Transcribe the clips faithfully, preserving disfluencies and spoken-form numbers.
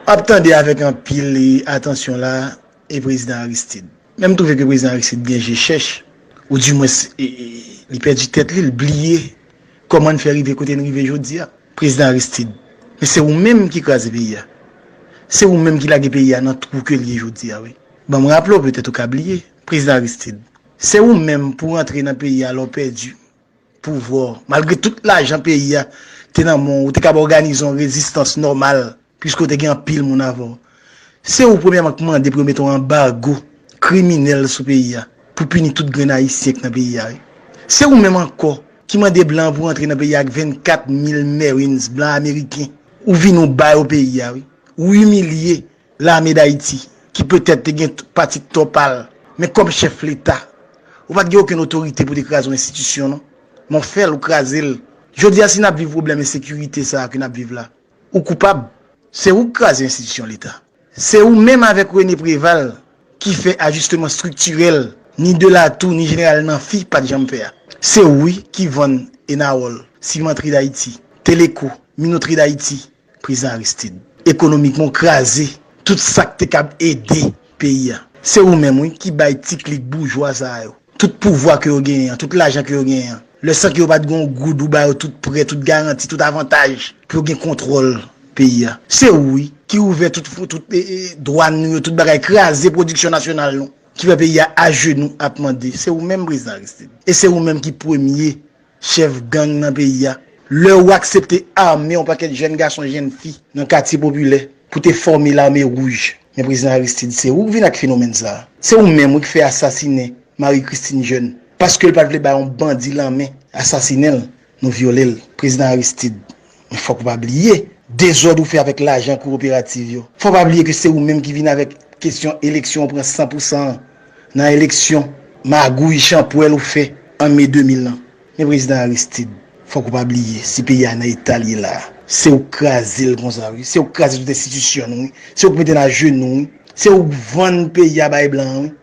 M ap tande avèk anpil e atansyon la e prezidan Aristide. Men m twouve ke prezidan Aristide gen je chèch, oudimwens e, e, li pèdi tèt li, li bliye kòman n fè rive kote n rive jodi a. Prezidan Aristide, men se ou menm ki kraze peyi a. Se ou menm ki lage peyi a nan twou ke l ye jodi a, wi. Ban m raple w, petèt ou ka bliye. Prezidan Aristide, se ou menm pou rantre nan peyi a lè w pèdi pouvwa w. Malgre tout lajan peyi a te nan men w, ou te kab òganize yon rezistans nòmal, piske w te gen anpil moun avè w. Se ou premyèman ki mande pou yo mete yon anbago kriminèl sou peyi a, pou pini tout grenn Ayisyen k nan peyi a, wi. Se ou menm ankò ki mande blan an pou rantre nan peyi a ak vennkat mil Marines blan ameriken. Ou vini ou ba yo peyi a, wi. Ou imilye Lame Dayiti, ki petèt te gen t-, pati tò pa l, men kòm chèf Leta, ou pa t gen okenn otorite pou te kraze yon enstitisyon, non. Men w fè l, ou kraze l. Jodi a, si n ap viv pwoblèm ensekirite sa a ke n ap viv la, ou koupab. Se ou k kraze enstitisyon Leta. Se ou menm avèk René Préval ki fè ajisteman estriktirèl, ni Delatour, ni Jeneral Namphy pa t janm fè a. Se ou, wi, ki vann Enawòl, Simantri Dayiti, Teleko, Minotri Dayiti, prezidan Aristide. Ekonomikman, w kraze tout sa k te kab ede peyi a. Se ou menm, wi, ki bay ti klik boujwa sa a yo tout pouvwa ke yo genyen an, tout lajan ke yo genyen an. Lè sa ke yo pa t gen yon goud, ou ba yo tout prè, tout garanti, tout avantaj pou yo gen kontwòl peyi a. Se ou, wi, ki ouvè tout, tout, e, e, dwàn nou yo, tout bagay, kraze pwodiksyon nasyonal nou, ki fè peyi a ajenou ap mande. Se ou menm, prezidan Aristide. E se ou menm ki premye chèf gang nan peyi a. Lè ou aksepte ame yon pakèt jèn gason, jèn fi nan katye popilè pou te fòme Lame Wouj. Men prezidan Aristide, se ou k vin ak fenomèn sa a. Se ou menm, wi, ki fè asasinen Marie Christine Jeune. Paske l pa t vle bay yon bandi lanmen asasinen l, nou vyole l. Prezidan Aristide, men fòk ou pa bliye dezòd ou fè avèk lajan kooperativ yo. Fòk ou pa bliye ke se ou menm ki vin avèk kesyon eleksyon, ou pran san pou san an nan eleksyon magouy, chanpwèl ou fè an me de mil lan. Men prezidan Aristide, fòk ou pa bliye, si peyi a nan eta l ye la a, se ou k kraze l konsa, wi. Se ou k kraze tout enstitisyon nou, wi. Se ou k mete n ajenou, wi. Se ou k vann peyi a bay blan an, wi,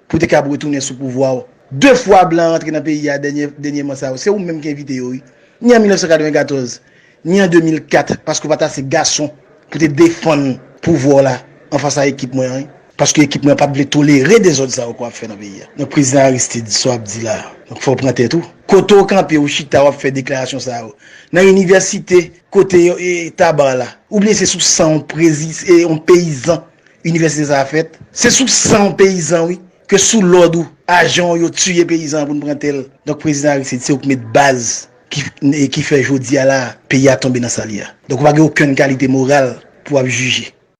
pou te kab retounen sou pouvwa w. De fwa blan rantre nan peyi a dènye, dènyèman sa yo, se ou menm ki envite yo, wi. Ni an mil nèf san katrevenkatòz, ni an de mil kat, paske w pa t ase gason pou te defann pouvwa w la anfas a ekip mwen an, wi. Paske ekip mwen an pa t vle tolere dezòd sa yo ke w ap fè nan peyi a. Donk, prezidan Aristide, sa w ap di la a, donk, fò w pran tèt ou. Kote w kanpe, ou chita, w ap fè deklarasyon sa yo. Nan inivèsite, kote, e, Taba la. Ou bliye se sou san yon prezi-, e, yon peyizan inivèsite sa a fèt. Se sou san yon peyizan, wi, ke sou lòd ou, ajan w yo tiye peyizan an pou n pran tè l. Donk, prezidan Aristide, se ou k met baz ki, e, ki fè jodi a la a, peyi a tonbe nan sa l ye a. Donk, ou pa gen okenn kalite moral pou w ap jije.